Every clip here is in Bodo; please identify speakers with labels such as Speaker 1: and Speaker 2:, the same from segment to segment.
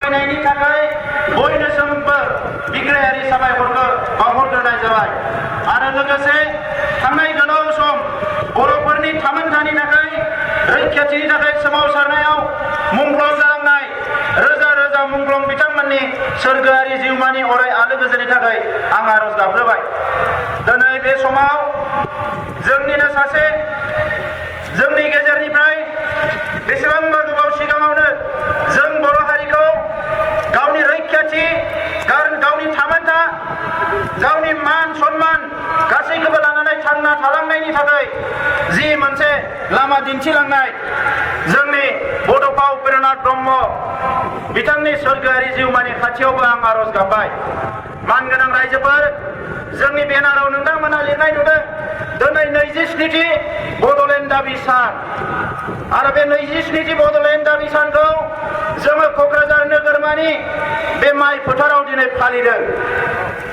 Speaker 1: फैनायनि थाखाय बयनिसिमबो बिग्रायारि साबायखरखौ बावहरग्रोनाय जाबाय आरो लोगोसे थांनाय गोलाव सम बर'फोरनि थामोनथानि थाखाय रैखाथिनि थाखाय सोमावसारनायाव मुंख्लं जालांनाय रोजा रोजा मुंख्लं बिथांमोननि सोरगोआरि जिउमानि अराय आलो गोजोननि थाखाय आं आरज गाबग्रोबाय। दिनै बे समाव जोंनिनो सासे जोंनि गेजेरनिफ्राय बेसेबांबा गोबाव सिगाङावनो जों बर' हारिखौ गावनि रैखाथि गावनि थामोनथा गावनि मान सन्मान गासैखौबो लानानै थांना थालांनायनि थाखाय जि मोनसे लामा दिन्थिलांनाय जोंनि बड'फा उपेन्द्रनाथ ब्रह्म बिथांनि सोरगोआरि जिउमानि खाथियावबो आं आरज गाबबाय। मानगोनां रायजोफोर, जोंनि बेनाराव नोंथांमोना लिरनाय नुदों दिनै 27थि बड'लेण्ड दाबि सान आरो बे 27थि बड'लेण्ड दाबि सानखौ जोङो क'क्राझार नोगोरमानि बे माइ फोथाराव दिनै फालिदों।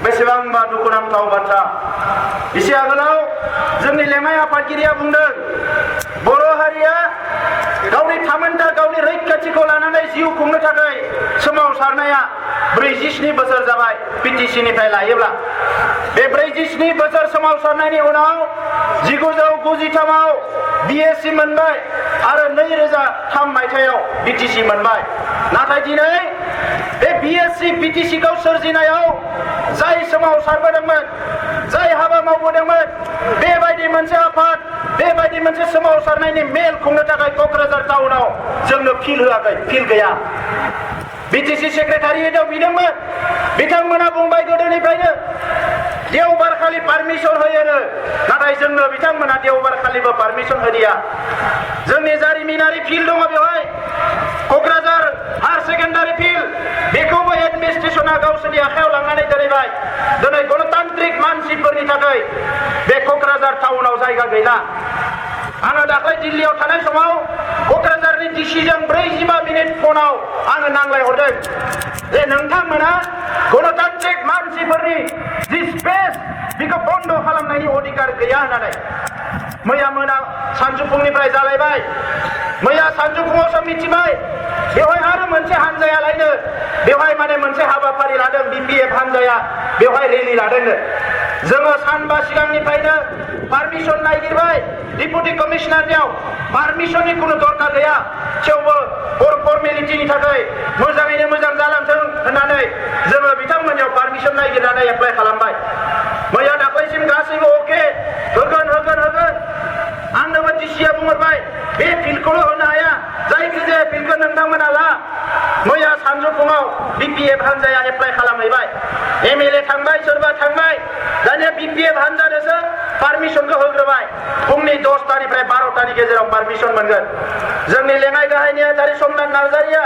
Speaker 1: बेसेबांबा दुखुनांथाव बाथ्रा। एसे आगोलाव जोंनि लेङाइ आफादगिरिया बुंदों बर' हारिया गावनि थामोनथा गावनि रैखाथिखौ लानानै जिउ खुंनो थाखाय सोमावसारनाया 47 बोसोर जाबाय पिटिसिनिफ्राय लायोब्ला। बे 47 बोसोर सोमावसारनायनि उनाव 1993आव बिएसि मोनबाय आरो 2003 मायथाइयाव बिटिसि मोनबाय। नाथाय दिनै बे बिएसि बिटिसिखौ सोरजिनायाव जाय सोमावसारबोदोंमोन, जाय हाबा मावबोदोंमोन, बेबायदि मोनसे आफाद, बेबायदि मोनसे सोमावसारनायनि मेल खुंनो थाखाय क'क्राझार टाउनाव जोंनो फिल होआखै, फिल गैया। बिटिसि सेक्रेटारियेटआव बिदोंमोन, बिथांमोना बुंबाय गोदोनिफ्रायनो देवबार खालि पारमिसन होयोनो, नाथाय जोंनो बिथांमोना देवबार खालिबो पारमिसन होदिया। जोंनि जारिमिनारि फिल्ड दङ बेवहाय, क'क्राझार हायार सेकेन्डारि फिल्ड, बेखौबो एडमिनिस्ट्रेसना गावसोरनि आखायाव लांनानै दोनहैबाय। दिनै गणतान्त्रिक मानसिफोरनि थाखाय बे क'क्राझार टाउनाव जायगा गैला। आङो दाख्लै दिल्लीयाव थानाय समाव क'क्राझारनि डिसिजों 45 मिनिट फनाव आङो नांलायहरदों जे नोंथांमोना गणतान्त्रिक मानसिफोरनि जि स्पेस बेखौ बन्द खालामनायनि अधिकार गैया होननानै। मैया मोना सानजौफुंनिफ्राय जालायबाय, मैया सानजौफुङावसो मिथिबाय बेवहाय आरो मोनसे हानजायालायनो बेवहाय माने मोनसे हाबाफारि लादों, बिपिएफ हानजाया बेवहाय रेलि लादोंनो। जोङो सानबा सिगांनिफ्रायनो पारमिसन नागिरबाय डिपुटि कमिशनारनियाव, पारमिसननि खुनु दरकार गैया, थेवबो फर्मेलिटिनि थाखाय मोजाङैनो मोजां जालांथों होननानै जोङो बिथांमोननियाव पारमिसन नागिरनानै एप्लाइ खालामबाय। मैया दाख्लैसिम गासैबो अके होगोन होगोन होगोन। आंनोबो डिसिया बुंहरबाय बे फिल्डखौल' होनो हाया, जायखिजाया फिल्डखौ नोंथांमोना ला। मैया सानजौफुङाव बिपिएफ हानजाया एप्लाइ खालामहैबाय, एमएलए थांबाय, सोरबा थांबाय, दानिया बिपिएफ हानजानोसो पारमिसनखौ होग्रोबाय। फुंनि 10टानिफ्राय 12टानि गेजेराव पारमिसन मोनगोन। जोंनि लेङाइ गाहाय नेहाथारि समनाथ नार्जारिया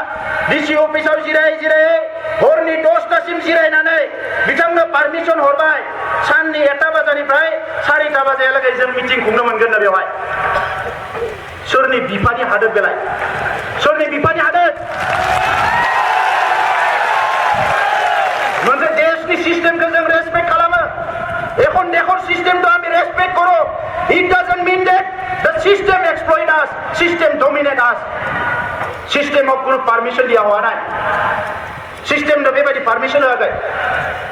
Speaker 1: डिसि अफिसाव जिरायै जिरायै हरनि 10टासिम जिरायनानै बिथांनो पारमिसन हरबाय। साननि 1टा बाजानिफ्राय 4टा बाजायालागै जों मिटिं खुंनो मोनगोन ना बेवहाय। सोरनि बिफानि हादोर बेलाय, सोरनि बिफानि हादोर? मोनसे देशनि सिस्टेमखौ जों रेसपेक्ट खालामो। এখন দেশৰ সিস্টেমটো আমি রেসপেক্ট করো। It doesn't mean that the system exploit us, system dominate us. সিস্টেমক কোনো পারমিশন দিয়া হওয়া নাই, সিস্টেমनो बेबायदि पारमिसन होआखै।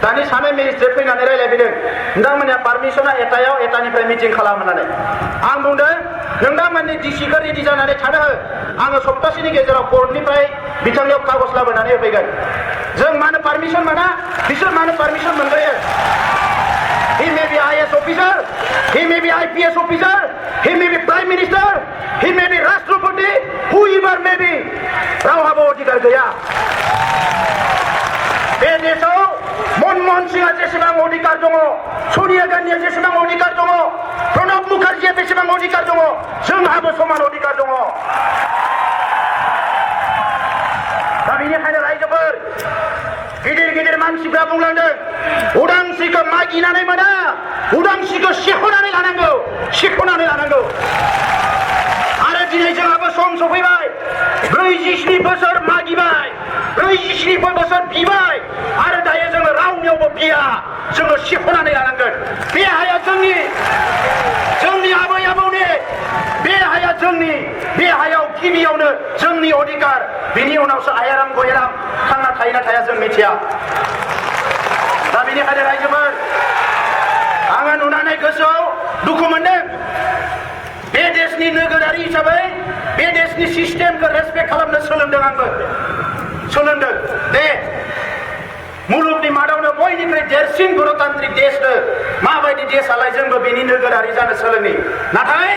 Speaker 1: दानि सानै मिनिस्टार फैनानै रायलायफैदों नोंथांमोनहा पारमिसना 1टायाव 1टानिफ्राय मिटिं खालाम होननानै। आं बुंदों नोंथांमोननि डिसिखौ रेडि जानानै थानो हो, आङो सप्तासेनि गेजेराव कर्टनिफ्राय बिथांनियाव कागज लाबोनानै होफैगोन। जों मानो पारमिसन मोना, बिसोर मानो permission मोनग्रोयो? He may be IAS officer, he may be IPS officer, he may be prime minister, he may be राष्ट्रपति, whoever may be, रावहाबो अधिकार गैया। बे देशआव मनमोहन सिंहआ जेसेबां अधिकार दङ, सोनिया गान्धीआ जेसेबां अधिकार दङ, प्रणब मुखार्जीआ बेसेबां अधिकार दङ, जोंहाबो समान अधिकार दङ। दा बेनिखायनो रायजोफोर, गिदिर गिदिर मानसिफ्रा बुंलांदों उदांस्रिखौ मागिनानै मोना, उदांस्रिखौ सेख'नानै लानांगौ, सेख'नानै लानांगौ। आरो दिनै जोंहाबो सम सफैबाय, 47 बोसोर मागिबाय, 47 बोसोर बिबाय, आरो दायो जोङो रावनियावबो बिया, जोङो सेख'नानै लानांगोन। बे हाया जोंनि आबै आबौनि, बे हाया जोंनि, बे हायाव गिबियावनो जोंनि अधिकार, बिनि उनावसो आयाराम गयाराम थांना थायोना थाया जों मिथिया दा बेनिखायनो रायजोफोर आङो नुनानै गोसोआव दुखु मोनदों बे देशनि नोगोरारि हिसाबै बे देशनि सिस्टेमखौ रेसपेक्ट खालामनो सोलोंदों आंबो सोलोंदों दे मुलुगनि मादावनो बयनिख्रुइ देरसिन गणतान्त्रिक देशनो माबायदि देशालाय जोंबो बेनि नोगोरारि जानो सोलोंनि नाथाय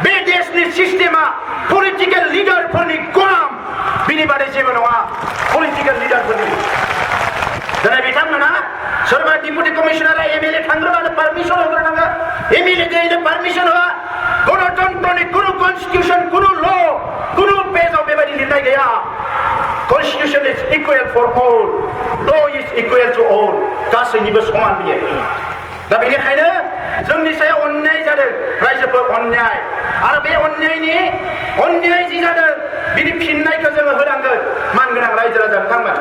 Speaker 1: बे देशनि सिस्टेमा पलिटिकेल लिडारफोरनि गलाम बिनि बादै जेबो नङा पलिटिकेल लिडारफोरनि दिनै बिथांमोना सोरबा डिपुटि कमिशनारा एमएलए थांग्रोबानो पारमिसन होग्रोनांगौ एमएलए गैयैनो पारमिसन होआ गणतन्त्रनि कुनु कन्स्टिट्यूशन कुनु ल कुनु पेजाव बेबायदि लिरनाय गैया Constitution is equal for all. Law is equal to all. गासैनिबो समान बियो दा बेनिखायनो जोंनि सायाव अन्याय जादों रायजोफोर अन्याय आरो बे अन्याय जि जादों बिनि फिननायखौ जोङो होनांगोन मानगोनां रायजो राजा बिथांमोन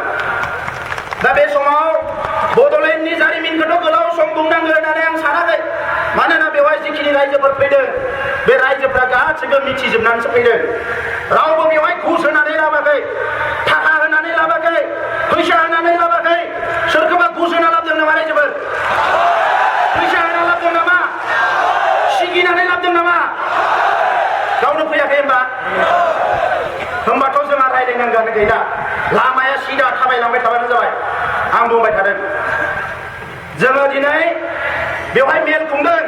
Speaker 1: दा बे समाव बड'लेण्डनि जारिमिनखौथ' गोलाव सम बुंनांगोन होननानै आं सानाखै मानोना बेवहाय जिखिनि रायजोफोर फैदों बे रायजोफ्रा गासैबो मिथिजोबनानैसो फैदों रावबो बेवहाय घुस होनानै लाबोआखै थाखा होनानै लाबोआखै फैसा होनानै लाबोआखै सोरखौबा घुस होना लाबोदों नामा रायजोफोर फैसा होना लाबोदों नामा सिगिनानै लाबोदों नामा गावनो फैयाखै होमबाथ' जोंहा रायज्लायनांगौआनो गैला लामाया सिदा थाबायलांबाय थाबानो जाबाय आं बुंबाय थादों जोङो दिनै बेवहाय मेल खुंदों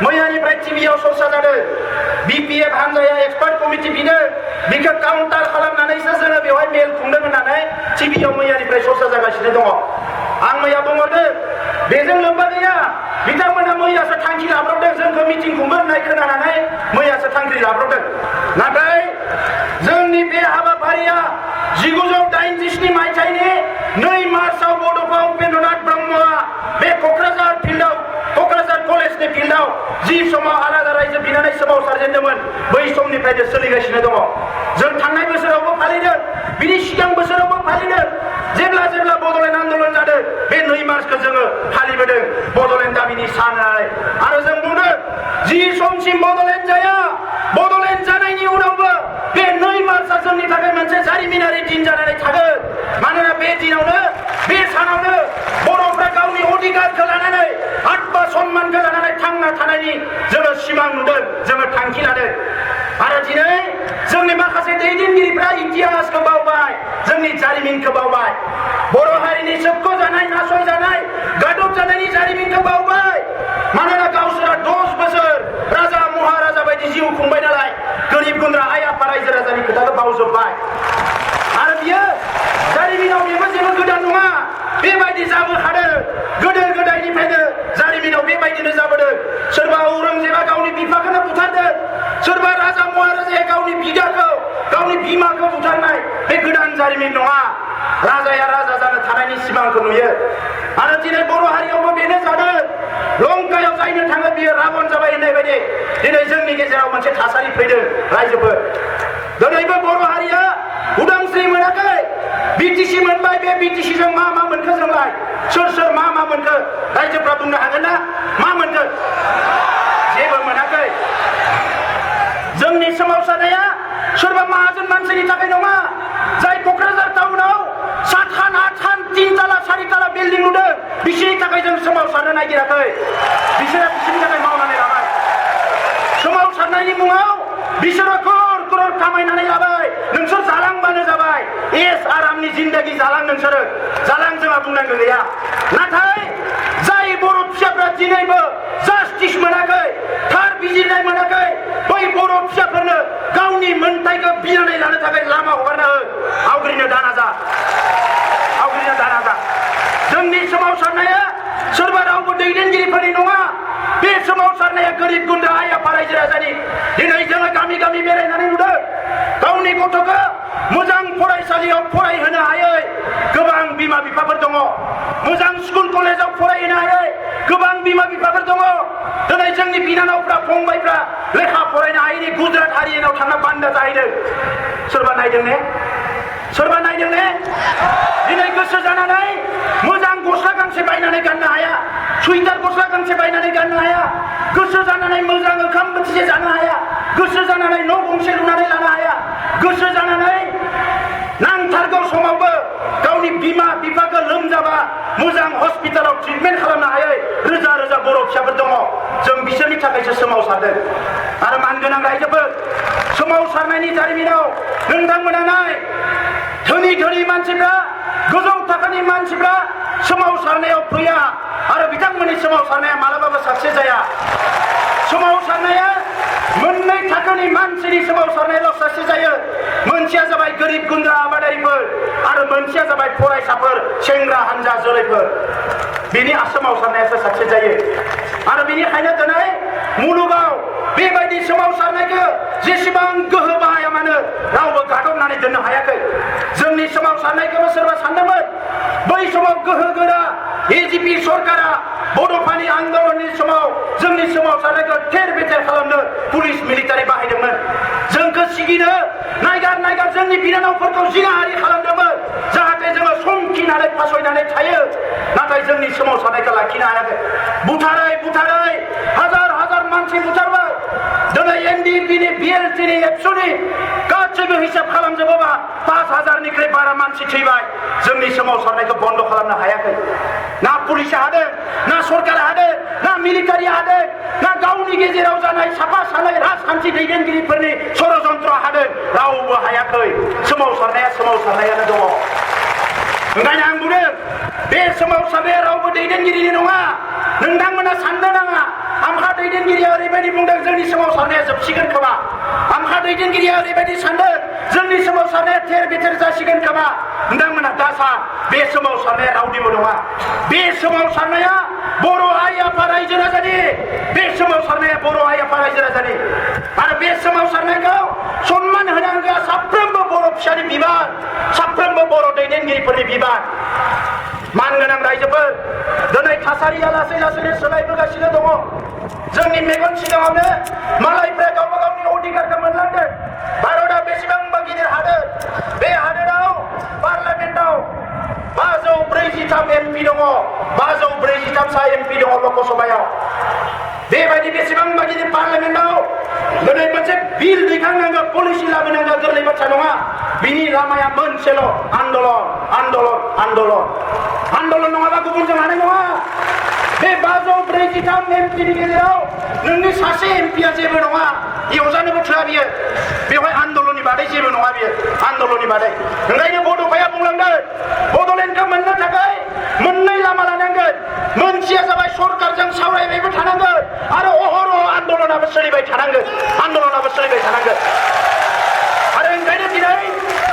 Speaker 1: मैयानिफ्राय टिभिआव सरसा जादों बिपिएफ हानजाया एक्सपार्ट कमिटि बिनो बिखौ काउन्टार खालामनानैसो जोङो बेवहाय मेल खुंदों होननानै टिभिआव मैयानिफ्राय सरसा जागासिनो दङ आं मैया बुंहरदों बेजों लोब्बा गैया बिथांमोना मैयासो थांखि लाब्रबदों जोंखौ मिटिं खुंगोन होननाय खोनानानै मैयासो थांखि लाब्रबदों नाथाय जोंनि बे हाबाफारिया 1987 मायथाइनि 2 मार्चआव बड'फा उपेन्द्रनाथ ब्रह्मआ बे क'क्राझार फिल्डआव क'क्राझार कलेजनि फिल्डआव जि समाव आलादा रायजो बिनानै सोमावसारजेनदोंमोन बै समनिफ्रायनो सोलिगासिनो दङ जों थांनाय बोसोरावबो फालिदों बिनि सिगां बोसोरावबो फालिदों जेब्ला बड'लेण्ड आन्दलन जादों बे 2 मार्चखौ जोङो फालिबोदों बड'लेण्ड दाबिनि सान होननानै आरो जों बुंदों जि समसिम बड'लेण्ड जाया बड'लेण्ड जानायनि उनावबो बे 2 मार्चआ जोंनि थाखाय मोनसे जारिमिनारि दिन जानानै थागोन मानोना बे दिनावनो बे सानावनो बर'फ्रा गावनि अधिकारखौ लानानै आत्मा सन्मानखौ लानानै थांना थानायनि जोङो सिमां नुदों जोङो थांखि लादों आरो दिनै जोंनि माखासे दैदेनगिरिफ्रा इतिहासखौ बावबाय जोंनि जारिमिनखौ बावबाय बर' हारिनि सोबख'जानाय नासयजानाय गादब जानायनि जारिमिनखौ बावबाय मानोना गावसोरा 10 बोसोर राजा महाराजा बायदि जिउ खुंबाय नालाय गोरिब गुन्द्रा आइ आफा रायजो राजानि खोथाखौ बावजोबबाय आरो बियो जारिमिनाव बेबो जेबो गोदान नङा बेबायदि जाबोखादों गोदो गोदायनिफ्रायनो जारिमिनाव बेबायदिनो जाबोदों सोरबा औरंजेबा गावनि बिफाखौनो बुथारदों सोरबा राजा महाराजाया गावनि बिदाखौ गावनि बिमाखौ बुथारनाय बे गोदान जारिमिन नङा राजाया राजा जानो थानायनि सिमांखौ नुयो आरो दिनै बर' हारियावबो बेनो जादों लंकायाव जायनो थाङो बियो राबन जाबाय होननाय बायदि दिनै जोंनि गेजेराव मोनसे थासारि फैदों रायजोफोर दिनैबो बर' हारिया उदांस्रि मोनाखै बिटिसि मोनबाय बे बिटिसिजों मा मोनखो जोंलाय सोर मा मोनखो रायजोफ्रा बुंनो हागोन ना मा मोनखो जेबो मोनाखै जोंनि सोमावसारनाया सोरबा माहाजोन मानसिनि थाखाय नङा जाय क'क्राझार टाउनाव 7 खान 8 खान 3 ताला 4 ताला बिल्डिं लुदों बिसोरनि थाखाय जों सोमावसारनो नागिराखै बिसोरो बिसोरनि थाखाय मावनानै लाबाय सोमावसारनायनि मुङाव बिसोरो करोड़ खामायनानै लाबाय नोंसोर जालांबानो जाबाय एस आरामनि जिन्दगी जालां नोंसोरो जालां जोंहा बुंनांगौ गैया नाथाय जाय बर' फिसाफ्रा दिनैबो जास्टिस मोनाखै थार बिजिरनाय मोनाखै बै बर' फिसाफोरनो गावनि मोन्थाइखौ बिनानै लानो थाखाय लामा हगारना हो आवग्रिनो दानाजा जोंनि सोमावसारनाया सोरबा रावबो दैदेनगिरिफोरनि नङा बे सोमावसारनाया गोरिब गुन्द्रा आइ आफा रायजो राजानि दिनै जोङो गामि गामि बेरायनानै नुदों गावनि गथ'खौ मोजां फरायसालियाव फरायहोनो हायै गोबां बिमा बिफाफोर दङ मोजां स्कुल कलेजाव फरायहोनो हायै गोबां बिमा बिफाफोर दङ दिनै जोंनि बिनानावफ्रा फंबायफ्रा लेखा फरायनो हायैनि गुजरात हारियानाव थांना बान्दा जाहैदों सोरबा नायदों ने दिनै गोसो जानानै मोजां गस्ला गांसे बायनानै गाननो हाया सुइटार गस्ला गांसे बायनानै गाननो हाया गोसो जानानै मोजां ओंखाम बोथिसे जानो हाया गोसो जानानै न' गंसे लुनानै लानो हाया गोसो जानानै नांथारगौ समावबो गाव गावनि बिमा बिफाखौ लोमजाबा मोजां हस्पिटालाव ट्रिटमेन्ट खालामनो हायै रोजा रोजा बर' फिसाफोर दङ जों बिसोरनि थाखायसो सोमावसारदों आरो मानगोनां रायजोफोर सोमावसारनायनि जारिमिनाव नोंथांमोना नाय धोनि धोनि मानसिफ्रा गोजौ थाखोनि मानसिफ्रा सोमावसारनायाव फैया आरो बिथांमोननि सोमावसारनाया मालाबाबो साक्सेस जाया सोमावसारनाया मोननै थाखोनि मानसिनि सोमावसारनायल' साक्सेस जायो मोनसेया जाबाय गोरिब गुन्द्रा आबादारिफोर आरो मोनसेया जाबाय फरायसाफोर सेंग्रा हान्जा जोलैफोर बिनि सोमावसारनायासो साक्सेस जायो आरो बिनिखायनो दिनै मुलुगाव बेबायदि सोमावसारनायखौ जेसेबां गोहो बाहाया मानो रावबो गादबनानै दोननो हायाखै जोंनि सोमावसारनायखौबो सोरबा सानदोंमोन बै समाव गोहो गोरा एजिपि सरकारा बड'फानि आन्दलननि समाव जोंनि सोमावसारनायखौ थेर बेथेर खालामनो पुलिस मिलिटारि बाहायदोंमोन जोंखौ सिगिनो नायगार जोंनि बिनानावफोरखौ जिनाहारि खालामदोंमोन जाहाथे जोङो समखिनानै फासयनानै थायो नाथाय जोंनि सोमावसारनायखौ लाखिनो हायाखै बुथारै हाजार हाजार मानसि बुथारबाय दिनै एनडिएफबिनि बिएलटिनि एबसुनि गासैबो हिसाब खालामजोबोबा 5000निख्रुइ बारा मानसि थैबाय जोंनि सोमावसारनायखौ बन्द खालामनो हायाखै ना पुलिसा हादों ना सरकारा हादों ना मिलिटारिया हादों ना गावनि गेजेराव जानाय साफा सानै राजखान्थि दैदेनगिरिफोरनि षड़यन्त्र हादों रावबो हायाखै सोमावसारनायानो दङ ओंखायनो आं बुंदों बे सोमावसारनाया रावबो दैदेनगिरिनि नङा नोंथांमोना साननो नाङा आमहा दैदेनगिरिया ओरैबायदि बुंदों जोंनि सोमावसारनाया जोबसिगोन खोमा आमहा दैदेनगिरिया ओरैबायदि सानदों जोंनि सोमावसारनाया थेर बेथेर जासिगोन खोमा नोंथांमोना दा सान बे सोमावसारनाया रावनिबो नङा बे सोमावसारनाया बर' आइ आफा रायजो राजानि बे सोमावसारनाया बर' आइ आफा रायजो राजानि आरो बे सोमावसारनायखौ सन्मान होनांगौआ साफ्रोमबो बर' फिसानि बिबान साफ्रोमबो बर' दैदेनगिरिफोरनि बिबान मानगोनां रायजोफोर दिनै थासारिया लासै लासैनो सोलायबोगासिनो दङ जोंनि मेगन सिगाङावनो मालायफ्रा गावबा गावनि अधिकारखौ मोनलांदों भारतआ बेसेबांबा गिदिर हादोर बे हादोराव पार्लियामेन्टआव 543 एमपि दङ 543 सा एमपि दङ लकसभायाव बेबायदि बेसेबांबा गिदिर पार्लियामेन्टआव दिनै मोनसे बिल दैखांनांगौ पलिसि लाबोनांगौ गोरलै बाथ्रा नङा बिनि लामाया मोनसेल' आन्दलन नङाबा गुबुनजों हानाय नङा बे 543 एमपिनि गेजेराव नोंनि सासे एमपिया जेबो नङा एवजानोबो थोआ बियो बेवहाय आन्दलननि बादै जेबो नङा बियो आन्दलननि बादै ओंखायनो बड'फाया बुंलांदों बड'लेण्डखौ मोननो थाखाय मोननै लामा लानांगोन मोनसेया जाबाय सरकारजों सावरायबायबो थानांगोन आरो अहरह आन्दलनाबो सोलिबाय थानांगोन आरो ओंखायनो दिनै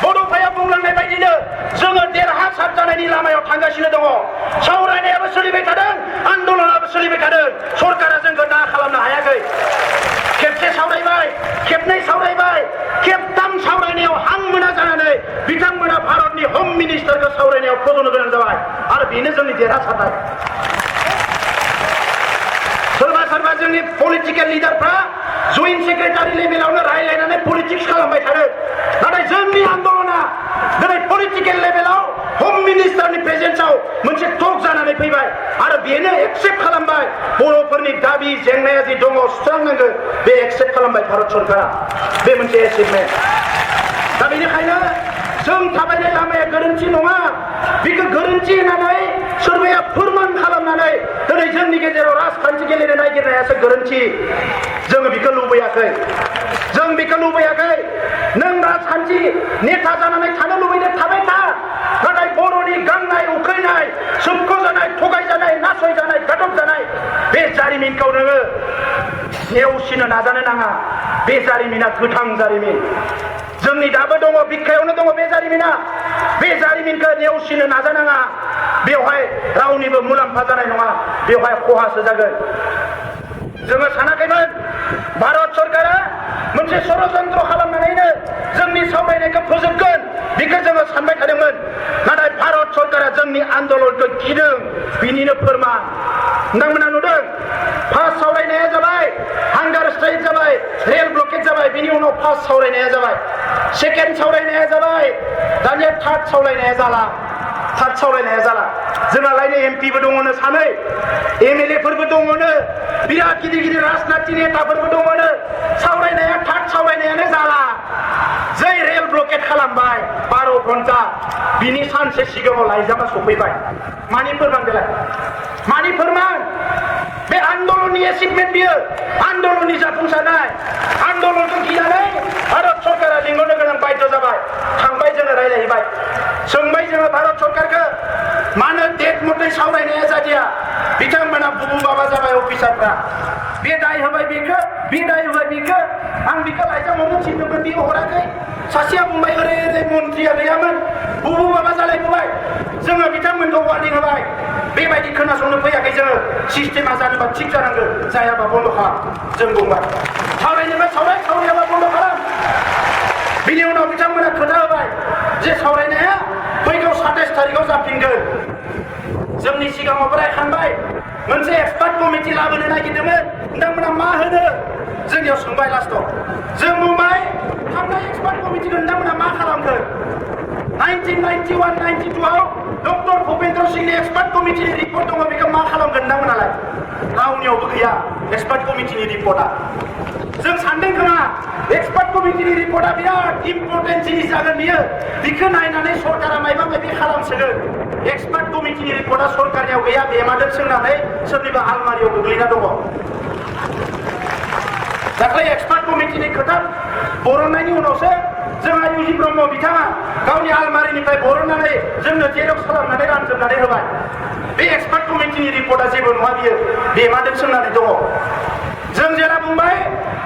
Speaker 1: बड'फाया बुंलांनाय बायदिनो जोङो देरहासार जानायनि लामायाव थांगासिनो दङ सावरायनायाबो सोलिबाय थादों आन्दलनाबो सोलिबाय थादों सरकारा जोंखौ ना खालामनो हायाखै खेबसे सावरायबाय खेबनै सावरायबाय खेबथाम सावरायनायाव हां मोना जानानै बिथांमोना भारतनि हम मिनिस्टारखौ सावरायनायाव फज'नो गोनां जाबाय आरो बेनो जोंनि देरहासारनाय सोरबा जोंनि पलिटिकेल लिडारफ्रा जइन्ट सेक्रेटारि लेभेलावनो रायलायनानै पलिटिक्स खालामबाय थादों नाथाय जोंनि आन्दलना दिनै पलिटिकेल लेभेलाव हम मिनिस्टारनि प्रेजेन्सआव मोनसे टक जानानै फैबाय आरो बेनो एक्सेप्ट खालामबाय बर'फोरनि दाबि जेंनाया जि दङ सुस्रांनांगौ बे एक्सेप्ट खालामबाय भारत सरकारा बे मोनसे एचिभमेन्ट दा बेनिखायनो जों थाबायनाय लामाया गोरोन्थि नङा बेखौ गोरोन्थि होननानै सोरबाया फोरमान खालामनानै दिनै जोंनि गेजेराव राजखान्थि गेलेनो नागिरनायासो गोरोन्थि जोङो बेखौ लुबैयाखै नों राजखान्थि नेता जानानै थानो लुबैदों थाबाय था नाथाय बर'नि गांनाय उखैनाय सोबख'जानाय थगायजानाय नासयजानाय गादबजानाय बे जारिमिनखौ नोङो नेवसिनो नाजानो नाङा बे जारिमिना गोथां जारिमिन जोंनि दाबो दङ बिखायावनो दङ बे जारिमिनखौ नेवसिनो नाजानाङा बेवहाय रावनिबो मुलाम्फा जानाय नङा बेवहाय खहासो जागोन जोङो सानाखैमोन भारत सरकारा मोनसे षड़यन्त्र खालामनानैनो जोंनि सावरायनायखौ फोजोबगोन बेखौ जोङो सानबाय थादोंमोन नाथाय भारत सरकारा जोंनि आन्दलनखौ गिदों बिनिनो फोरमान नोंथांमोना नुदों फार्स्ट सावरायनाया जाबाय हांगार स्ट्राइक जाबाय रेल ब्लकेज जाबाय बिनि उनाव फार्स्ट सावरायनाया जाबाय सेकेन्ड सावरायनाया जाबाय दानिया थार्ड सावरायनाया जाला जोंनालायनो एमपिबो दङनो सानै एमएलएफोरबो दङनो बिराद गिदिर राजनाथि नेताफोरबो दङनो सावरायनाया थार्ड सावरायनायानो जाला जै रेल ब्लकेट खालामबाय 12 घन्टा बिनि सानसे सिगाङाव लाइजामा सफैबाय मानि फोरमान बेलाय मानि फोरमान बे आन्दोलननि एचिभमेन्ट बियो आन्दोलननि जाफुंसारनाय आन्दोलनखौ गिनानै भारत सरकारा लिंहरनो गोनां बाध्य जाबाय थांबाय जोङो रायलायहैबाय सोंबाय जोङो भारत सरकारखौ मानो डेट मथे सावरायनाया जादिया बिथांमोना बुबु बाबा जाबाय अफिसारफ्रा बे दाय होबाय बेखौ बे दाय होबाय बेखौ आं बेखौ लाइजाम हरनो थिनदोंमोन बे हराखै सासेया बुंबाय ओरै ओरै मन्थ्रिया गैयामोन बुबु बाबा जालायबोबाय जोङो बिथांमोनखौ वार्निं होबाय बेबायदि खोनासंनो फैयाखै जोङो सिस्टेमा जानोबा थिग जानांगौ जायाबा बन्द खालाम जों बुंबाय सावरायनोबा सावराय सावरायाबा बन्द खालाम बिनि उनाव बिथांमोना खोथा होबाय जे सावरायनाया फैगौ 27 तारिखआव जाफिनगोन जोंनि सिगाङावबो रायखांबाय मोनसे एक्सपार्ट कमिटि लाबोनो नागिरदोंमोन नोंथांमोना मा होनो जोंनियाव सोंबाय लास्टआव जों बुंबाय थांनाय एक्सपार्ट कमिटिखौ नोंथांमोना मा खालामगोन 1991-92 आव डक्टर भूपेन्द्र सिंहनि एक्सपार्ट कमिटिनि रिपर्ट दङ बेखौ मा खालामगोन नोंथांमोनालाय रावनियावबो गैया एक्सपार्ट कमिटिनि रिपर्टआ जों सानदों खोमा एक्सपार्ट कमिटिनि रिपर्टआ बिराद इम्पर्टेन्ट जिनिस जागोन बियो बेखौ नायनानै सरकारा मायबा मायबि खालामसोगोन एक्सपार्ट कमिटिनि रिपर्टआ सरकारनियाव गैया बेमादों सोंनानै सोरनिबा आलमारियाव गोग्लैना दङ दाख्लै एक्सपार्ट कमिटिनि खोथा बरननायनि उनावसो जोंहा इउजि ब्रह्म बिथाङा गावनि आलमारिनिफ्राय बरननानै जोंनो जेरक्स खालामनानै रानजोबनानै होबाय बे एक्सपार्ट कमिटिनि रिपर्टआ जेबो नङा बियो बेमादों सोंनानै दङ जों जेला बुंबाय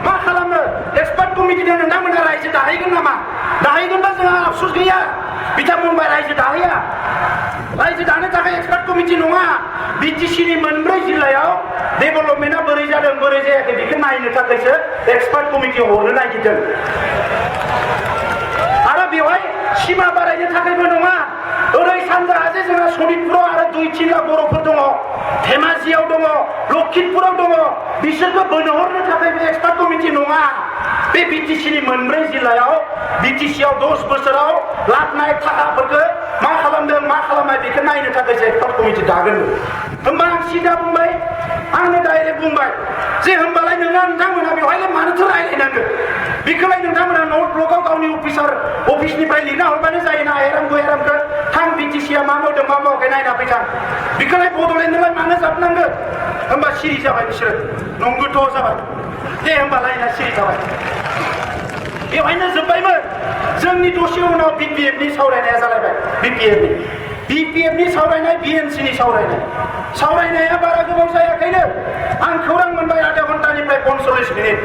Speaker 1: मा खालामनो एक्सपार्ट कमिटिनो नोंथांमोना रायजो दाहैगोन नामा दाहैगोनबा जोंहा आफसुस गैया बिथां बुंबाय रायजो दाहैया रायजो दानो थाखाय एक्सपार्ट कमिटि नङा बिटिसिनि मोनब्रै जिल्लायाव डेभेलपमेन्टआ बोरै जादों बोरै जायाखै बेखौ नायनो थाखायसो एक्सपार्ट कमिटि हरनो नागिरदों आरो बेवहाय सिमा बारायनो थाखायबो नङा ओरै सानजाहाजे जोंहा सनितपुराव आरो 2-3 लाख बर'फोर दङ धेमाजियाव दङ लखिमपुराव दङ बिसोरखौ बोनो हरनो थाखाय बे एक्सपार्ट कमिटि नङा बे बिटिसिनि मोनब्रै जिल्लायाव बिटिसियाव 10 बोसोराव लाखनाय थाखाफोरखौ मा खालामदों मा खालामनाय बेखौ नायनो थाखायसो एक्सपार्ट कमिटि दागोन होमबा आं सिदा बुंबाय आंनो डाइरेक्ट बुंबाय जे होमबालाय नोंथांमोना बेवहायलाय मानोथो रायलायनांगौ बेखौलाय नोंथांमोना नर्थ ब्लकआव गावनि अफिसनिफ्राय लिरना हरबानो जायोना एरामखौ थां बिटिसिया मा मावदों मा मावाखै नायना फैथां बेखौलाय बड'लेण्डनोलाय मानो जाबनांगौ होमबा सिरि जाबाय बिसोरो नंगौथ' जाबाय दे होमबालाय ना सिरि जाबाय बेवहायनो जोब्बायमोन जोंनि दसे उनाव बिपिएफनि सावरायनाया जालायबाय बिपिएफनि सावरायनाय बिएनसिनि सावरायनाया बारा गोबाव जायाखैनो आं खौरां मोनबाय आधा घन्टानिफ्राय 45 मिनिट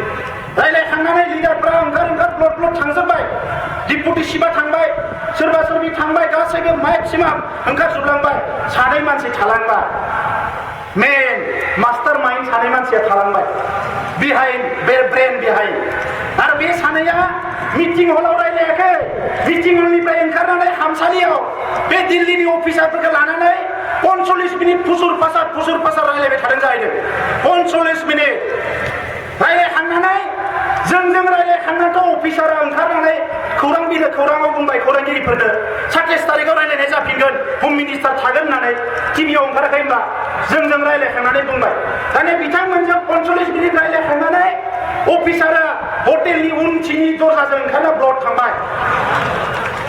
Speaker 1: रायलायखांनानै लिडारफ्रा ओंखार ब्लक थांजोब्बाय डिपुटि चिफआ थांबाय सोरबा सोरबि थांबाय गासैबो मेक्सिमाम ओंखारजोबलांबाय सानै मानसि थालांबाय मेन मास्टार माइन्ड सानै मानसिया थालांबाय बिहाइन्ड बे ब्रेन बिहाइन्ड आरो बे सानैया मिटिं हलाव रायलायाखै मिटिं हलनिफ्राय ओंखारनानै हामसालियाव बे दिल्लीनि अफिसारफोरखौ लानानै 45 मिनिट फुसुर फासार रायलायबाय थादों जाहैदों 45 मिनिट रायलायखांनानै जोंजों रायलायखांनाथ' अफिसारा ओंखारनानै खौराङाव बुंबाय खौरांगिरिफोरनो 27 तारिखआव रायलायनाय जाफिनगोन हम मिनिस्टार थागोन होननानै टिभियाव ओंखाराखै होनबा जोंजों रायलायखांनानै बुंबाय दाने बिथांमोनजों 45 मिनिट रायलायखांनानै अफिसारा हटेलनि उनथिंनि दरजाजों ओंखारना ब्लड थांबाय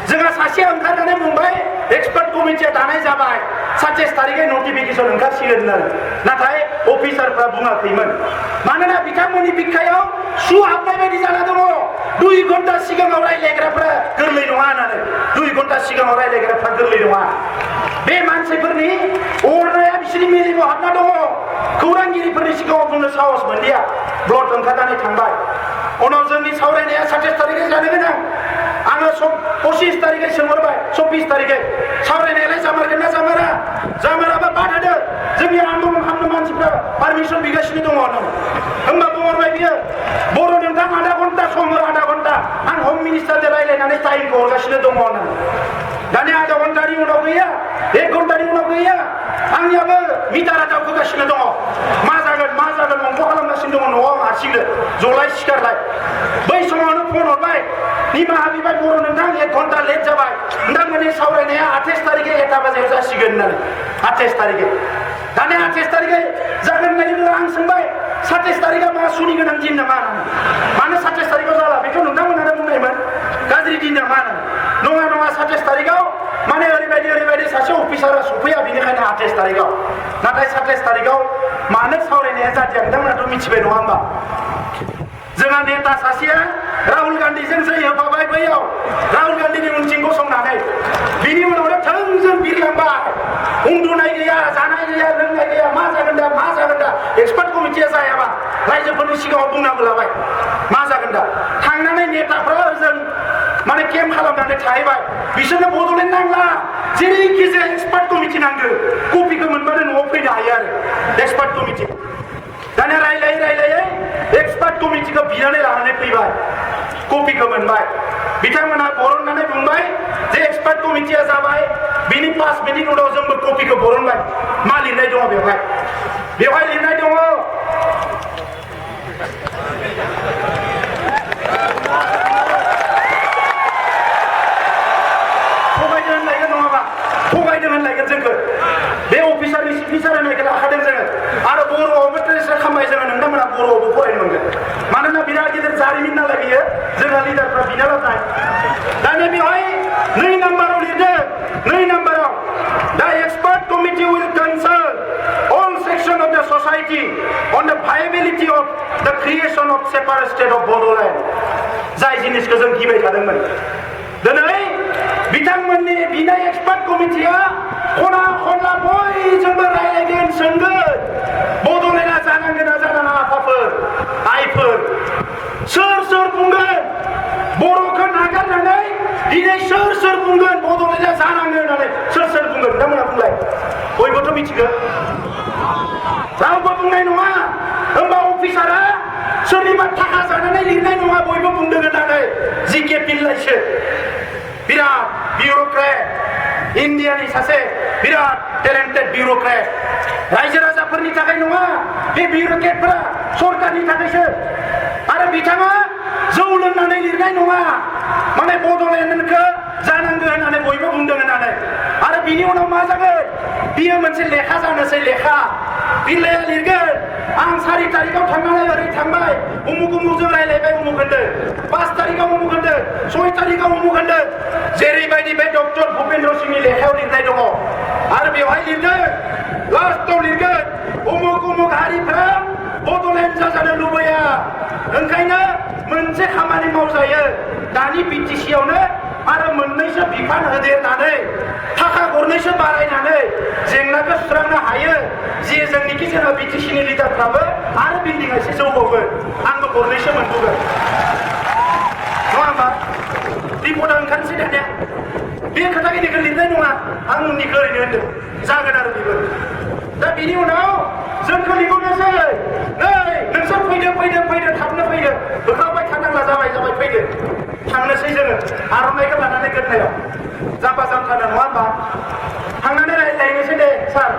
Speaker 1: जोंहा सासेया ओंखारनानै बुंबाय एक्सपार्ट कमिटिया दानाय जाबाय 27 तारिखै नटिफिकेसन ओंखारसिगोन होननानै नाथाय अफिसारफ्रा बुङाखैमोन मानोना बिथांमोननि बिखायाव सु हाबनाय बायदि जाना दङ 2 घन्टा सिगाङाव रायलायग्राफ्रा गोरलै नङा होननानै 2 घन्टा सिगाङाव रायलायग्राफ्रा गोरलै नङा बे मानसिफोरनि अरनाया बिसोरनि मेलेमाव हाबना दङ खौरांगिरिफोरनि सिगाङाव बुंनो साहस मोनलिया ब्लड ओंखारनानै थांबाय उनाव जोंनि सावरायनाया 27 तारिखै जानो गोनां आङो 25 तारिखै सोंहरबाय 24 तारिखै सावरायनायालाय जामारगोन ना जामाराबा बाद होदो जोंनि आन्दलन खालामनो मानसिफ्रा पारमिसन बिगासिनो दङ होननानै होमबा बुंहरबाय बियो बर' नोंथां आधा घन्टा सम हर आधा घन्टा आं हम मिनिस्टारजों रायलायनानै टाइमखौ हरगासिनो दङ होननानै दानि आधा घन्टानि उनाव गैया 1 घन्टानि उनाव गैया आंनियाबो मिटारा दावखोगासिनो दङ मा जागोन अंक खालामगासिनो दङ न'आव हारसिंनो जलाय सिखारलाय बै समावनो फन हरबाय निमाहा बिबाय बर' नोंथां 1 घन्टा लेट जाबाय नोंथांमोननि सावरायनाया 28 तारिखै 1 बाजियाव जासिगोन होननानै 28 तारिखै दानिया 28 तारिखै जागोन होननायनि आं सोंबाय 27 तारिखआ मा सुनि गोनां दिन नामा मानो 27 तारिखआव जाला बेखौ नोंथांमोनानो बुंनायमोन गाज्रि दिन नामा नङा नङा 27 तारिखआव माने ओरैबायदि सासे अफिसारा सफैया बेनिखायनो 28 तारिखआव नाथाय 27 तारिखआव मानो सावरायनाया जादिया नोंथांमोनाथ' मिथिबाय नङा होमबा जोंहा नेता सासेया राहुल गान्धीजों जै होफाबाय बैयाव राहुल गान्धीनि उनथिं गसंनानै बिनि उनावनो थोंजों बिरलांबाय उन्दुनाय गैया जानाय गैया लोंनाय गैया मा जागोन दा एक्सपार्ट कमिटिया जायाबा रायजोफोरनि सिगाङाव बुंनांगौ लाबाय मा जागोन दा थांनानै नेताफ्रा ओजों माने केम्प खालामनानै थाहैबाय बिसोरनो बड'लेण्ड नांला जेरैखि जाया एक्सपार्ट कमिटि नांगौ कपिखौ मोनबानो न'आव फैनो हायो आरो एक्सपार्ट कमिटि दानिया रायलायै एक्सपार्ट कमिटिखौ बिनानै लानानै फैबाय कपिखौ मोनबाय बिथांमोना बरननानै बुंबाय जे एक्सपार्ट कमिटिया जाबाय बिनि 5 मिनिट उनाव जोंबो कपिखौ बरनबाय मा लिरनाय दङ बेवहाय लिरनाय दङ थगायदों होनलायगोन जोंखौ बे अफिसारनि सिगनेसार होनायखौ लाखादों जोङो आरो बर'आवबो ट्रेन्सलेट खालामबाय जोङो नोंथांमोना बर'आवबो फरायनो मोनगोन मानोना बिराद गिदिर जारिमिन नालाय बियो जोंहा लिडारफ्रा बिना लाबोनाय दानिया बेवहाय 2 नाम्बाराव लिरदों 2 नाम्बाराव the expert committee will consult all section of the society on the viability of the creation of separate state of Bodoland जाय जिनिसखौ जों गिबाय थादोंमोन दिनै बिथांमोननि बिनाय एक्सपार्ट कमिटिया खना खनला बयजोंबो रायलायगोन सोंगोन बड'लेण्डआ जानांगोन ना जानाङा आफाफोर आइफोर सोर बुंगोन बर'खौ नागारनानै दिनै सोर बुंगोन बड'लेण्डआ जानांगोन होननानै सोर बुंगोन नोंथांमोना बुंलाय बयबोथ' मिथिगौ रावबो बुंनाय नङा होमबा अफिसारा सोरनिबा थाखा जानानै लिरनाय नङा बयबो बुंदों होननानै जिके पिल्लायसो बिराद बिउर'क्रेट इन्डियानि सासे बिराद टेलेन्टेड बिउर'क्रेट रायजो राजाफोरनि थाखाय नङा बे बिउर'क्रेटफोरा सरकारनि थाखायसो आरो बिथाङा जौ लोंनानै लिरनाय नङा माने बड'लेण्डखौ जानांगौ होननानै बयबो बुंदों होननानै आरो बिनि उनाव मा जागोन बियो मोनसे लेखा जानोसै लेखा बिलाया लिरगोन आं 4 तारिखआव थांनानै ओरै थांबाय उमुकजों रायलायबाय उमुक होनदों 5 तारिखआव उमुक होनदों 6 तारिखआव उमुक होनदों जेरैबायदि बे डक्टर भुपेन्द्र सिंहनि लेखायाव लिरनाय दङ आरो बेवहाय लिरदों लास्टआव लिरगोन उमुक हारिफ्रा बड'लेण्ड जाजानो लुबैया ओंखायनो मोनसे खामानि मावजायो दानि बिटिसियावनो आरो मोननैसो बिफान होदेरनानै थाखा गरनैसो बारायनानै जेंनाखौ सुस्रांनो हायो जे जोंनिखि जोंहा बिटिसिनि लिडारफ्राबो आरो बिल्डिंआ एसे जौबावगोन आंबो गरनैसो मोनबोगोन नङा होमबा रिपर्टआ ओंखारनोसै दानिया बे खोथाखिनिखौ लिरनाय नङा आं उननिखौ ओरैनो होनदों जागोन आरो बेबो दा बिनि उनाव जोंखौ लिंहरनोसै नै नोंसोर फैदो थाबनो फैदो होखाबाय थानांला जाबाय फैदो थांनोसै जोङो आर'नाइखौ लानानै गोदनायाव जाम्बा जाम्थानो नङा होमबा थांनानै रायज्लायनोसै दे सार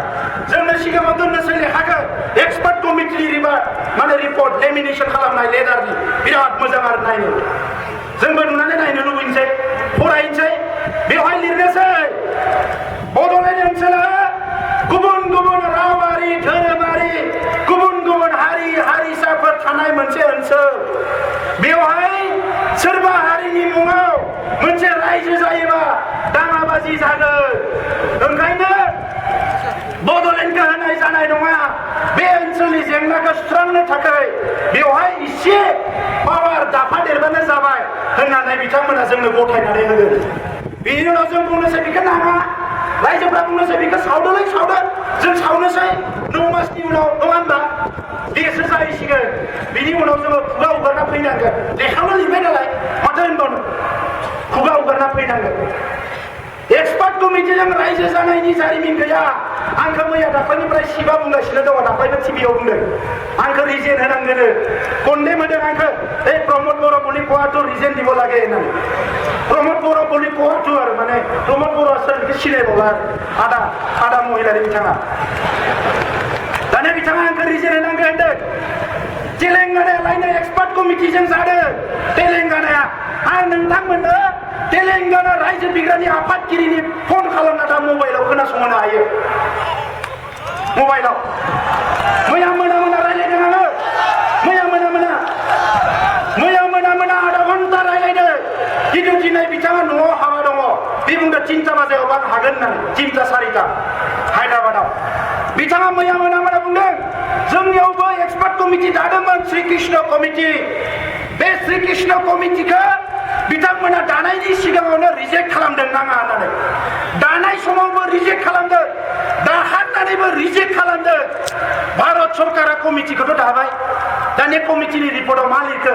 Speaker 1: जोंनो सिगाङाव दोननोसै लेखाखौ एक्सपार्ट कमिटिनि रिपर्ट लेमिनेसन खालामनाय लेदारनि बिराद मोजां आरो नायनो जोंबो नुनानै नायनो लुबैनोसै फरायनोसै बेवहाय लिरनोसै बड'लेण्ड ओनसोला गुबुन रावारि धोरोमारि गुबुन हारि हारिसाफोर थानाय मोनसे ओनसोल बेवहाय सोरबा हारिनि मुङाव मोनसे रायजो जायोबा दाङाबाजि जागोन ओंखायनो बड'लेण्डखौ होनाय जानाय नङा बे ओनसोलनि जेंनाखौ सुस्रांनो थाखाय बेवहाय एसे पावार दाफादेरबानो जाबाय होननानै बिथांमोना जोंनो गथायनानै होगोन बिनि उनाव जों बुंनोसै बेखौ नाङा रायजोफ्रा बुंनोसै बेखौ सावदों जों सावनोसै 9 मासनि उनाव नङा होनबा बेसो जाहैसिगोन बिनि उनाव जोङो खुगा उगारना फैनांगोन लेखाबो लिरबाय नालाय माथो होनबावनो खुगा उगारना फैनांगोन एक्सपार्ट कमिटिजों रायजो जानायनि जारिमिन गैया आंखौ मैया दाख्लैनिफ्राय शिबा बुंगासिनो दङ दाख्लैबो टिभियाव बुंदों आंखौ रिजेन होनांगोन कन्डेम होदों आंखौ प्रमद बर' बलिखौआथ' रिजेन দিব লাগে होननानै प्रमद बर' बलिखौआथ' आरो माने प्रमद बर'आ सोर बेखौ सिनायबावला आदा महिलानि बिथाङा दानिया बिथाङा आंखौ रिजेन होनांगोन होनदों तेलेंगानायालायनो एक्सपार्ट कमिटिजों जादों तेलेंगानाया आं नोंथांमोननो तेलेंगाना रायजो बिग्रानि आफादगिरिनि फन खालामना दा मबाइलाव खोनासंहोनो हायो मबाइलाव मैया मोना रायलायदों आङो मैया मोना आधा घन्टा रायलायदों खिन्थु दिनै बिथाङा न'आव हाबा दङ बे बुंदों 3टा बाजायाव आं हागोन होननानै 3टा 4टा हायद्राबादाव बिथाङा मैया मोना बुंदों जोंनियावबो एक्सपार्ट कमिटि दादोंमोन श्री कृष्ण कमिटि बे श्री कृष्ण कमिटिखौ बिथांमोना दानायनि सिगाङावनो रिजेक्ट खालामदों नाङा होननानै दानाय समावबो रिजेक्ट खालामदों दाखांनानैबो रिजेक्ट खालामदों भारत सरकारा कमिटिखौथ' दाबाय दानि कमिटिनि रिपर्टआव मा लिरखो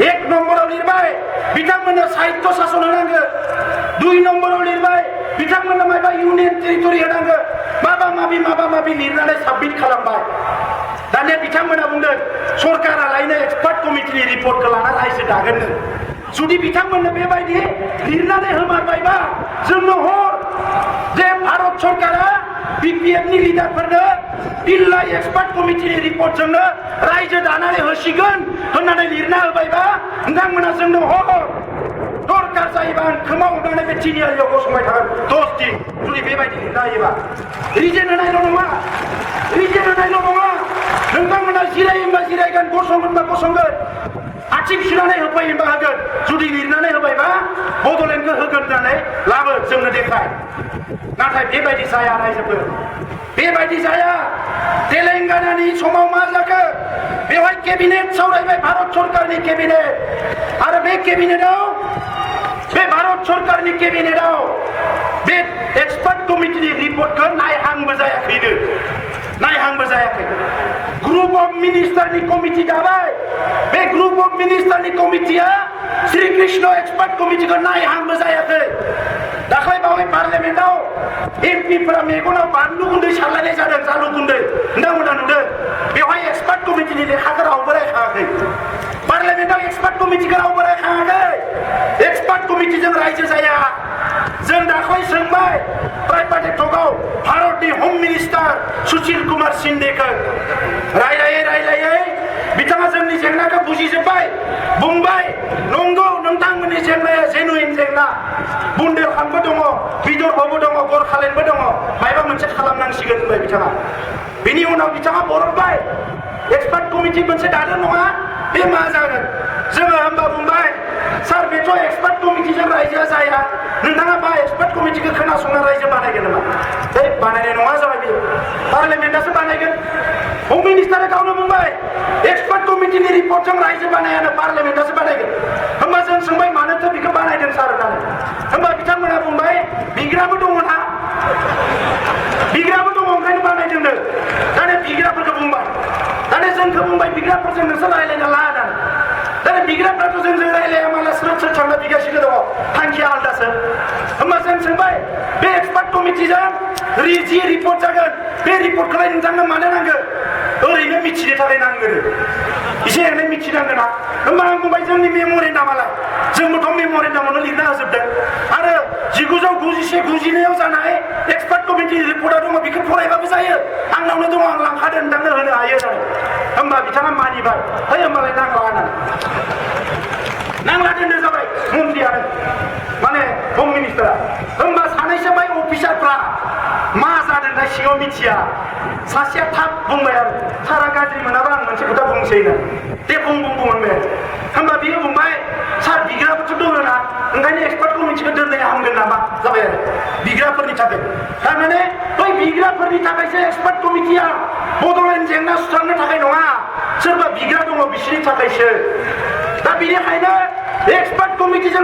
Speaker 1: 1 नम्बराव लिरबाय बिथांमोननो साहित्य शासन होनांगौ 2 नम्बराव लिरबाय बिथांमोननो माबा इउनियन टेरिटरि होनांगौ माबा माबि लिरनानै साबमिट खालामबाय दानिया बिथांमोना बुंदों सरकारालायनो एक्सपार्ट कमिटिनि रिपर्टखौ लाना रायजो दागोननो जुदि बिथांमोननो बेबायदि लिरनानै होमारबायबा जोंनो हर जे भारत सरकारा बिपिएफनि लिडारफोरनो दिल्ली एक्सपार्ट कमिटिनि रिपर्टजोंनो रायजो दानानै होसिगोन होननानै लिरना होबायबा नोंथांमोना जोंनो हर दरकार जायोबा आं खोमाव हरनानै बे थिनियालियाव गसंबाय थागोन 10 दिन जुदि बेबायदि लिरना होयोबा रिजेन होनायल' नङा नोंथांमोना जिरायोबा जिरायगोन गसंगोनबा गसंगोन आथिं सुनानै होफैयोबा होगोन जुदि लिरनानै होबायबा बड'लेण्डखौ होगोन होननानै लाबो जोंनो देखाय नाथाय बेबायदि जाया रायजोफोर बेबायदि जाया तेलेंगानानि समाव मा जाखो बेवहाय केबिनेट सावरायबाय भारत सरकारनि केबिनेट आरो बे केबिनेटआव बे भारत सरकारनि केबिनेटआव बे एक्सपार्ट कमिटिनि रिपर्टखौ नायहांबो जायाखै ग्रुप अफ मिनिस्टारनि कमिटि दाबाय बे ग्रुप अफ मिनिस्टारनि कमिटिया श्री कृष्ण एक्सपार्ट कमिटिखौ नायहांबो जायाखै दाखालि बावै पार्लियामेन्टआव एमपिफोरा मेगनाव बानलु गुन्दै सारलायनाय जादों जालु गुन्दै नोंथांमोना नुदों बेवहाय एक्सपार्ट कमिटिनि लेखाखौ रावबो रायखाङाखै पार्लियामेन्टआव एक्सपार्ट कमिटिखौ रावबो रायखाङाखै एक्सपार्ट कमिटिजों रायजो जाया जों दाखालि सोंबाय प्राइभेट टकआव भारतनि हम मिनिस्टार सुशील कुमार शिन्देखौ रायलायै बिथाङा जोंनि जेंनाखौ बुजिजोब्बाय बुंबाय नंगौ नोंथांमोननि जेंनाया जेनुइन जेंना बुन्देलखंडबो दङ विदर्भबो दङ गरखालेन्डबो दङ माबा मोनसे खालामनांसिगोन होनबाय बिथाङा बिनि उनाव बिथाङा बरनबाय एक्सपार्ट कमिटि मोनसे दानो नङा बे मा जागोन जोङो होनबा बुंबाय सार बेथ' एक्सपार्ट कमिटिजों रायजोआ जाया नोंथाङा बा एक्सपार्ट कमिटिखौ खोनासंना रायजो बानायगोन नामा बानायनाय नङा जाबाय बेयो पार्लियामेन्टआसो बानायगोन हम मिनिस्टारा गावनो बुंबाय एक्सपार्ट कमिटिनि रिपर्टजों रायजो बानायानो पार्लियामेन्टआसो बानायगोन होमबा जों सोंबाय मानोथो बेखौ बानायदों सार होननानै होमबा बिथांमोना बुंबाय बिग्राबो दङ ओंखायनो बानायदोंनो दाने बिग्राफोरखौ बुंबाय दाने जोंखौ बुंबाय बिग्राफोरजों नोंसोर रायलायना ला होननानै दाने बिग्राफ्राथ' जोंजों रायलाया माला स्रोद थांना बिगासिनो दङ थांखिया आलदासो होमबा जों सोंबाय बे एक्सपार्ट कमिटिजों जि रिपर्ट जागोन बे रिपर्टखौलाय नोंथांनो मानो नांगौ ओरैनो मिथिनो थाखाय नांगोन एसे एनै मिथिनांगोन ना होमबा आं बुंबाय जोंनि मेम'रेन्डामालाय जोंबोथ' मेम'रेन्डामावनो लिरना होजोबदों आरो 1991-92 जानाय एक्सपार्ट कमिटिनि रिपर्टआ दङ बेखौ फरायबाबो जायो आंनावनो दङ आं लांखादों नोंथांनो होनो हायो होननानै होमबा बिथाङा मानिबाय होमबालाय नांला होननानै नांला दोननो जाबाय मन्त्रियानो माने हम मिनिस्टारा होमबा सानैसो बै अफिसारफ्रा मा जादों दा सिङाव मिथिया सासेया थाब बुंबाय आरो सारा गाज्रि मोनाबा आं मोनसे खोथा बुंसै ना दे बुं होनबाय होमबा बियो बुंबाय सार बिग्राफोरथ' दङ ना ओंखायनो एक्सपार्ट कमिटिखौ दोननाया हामगोन नामा जाबाय आरो बिग्राफोरनि थाखाय थारमाने बै बिग्राफोरनि थाखायसो एक्सपार्ट कमिटिया बड'लेण्ड जेंना सुस्रांनो थाखाय नङा सोरबा बिग्रा दङ बिसोरनि थाखायसो दा बेनिखायनो एक्सपार्ट कमिटिजों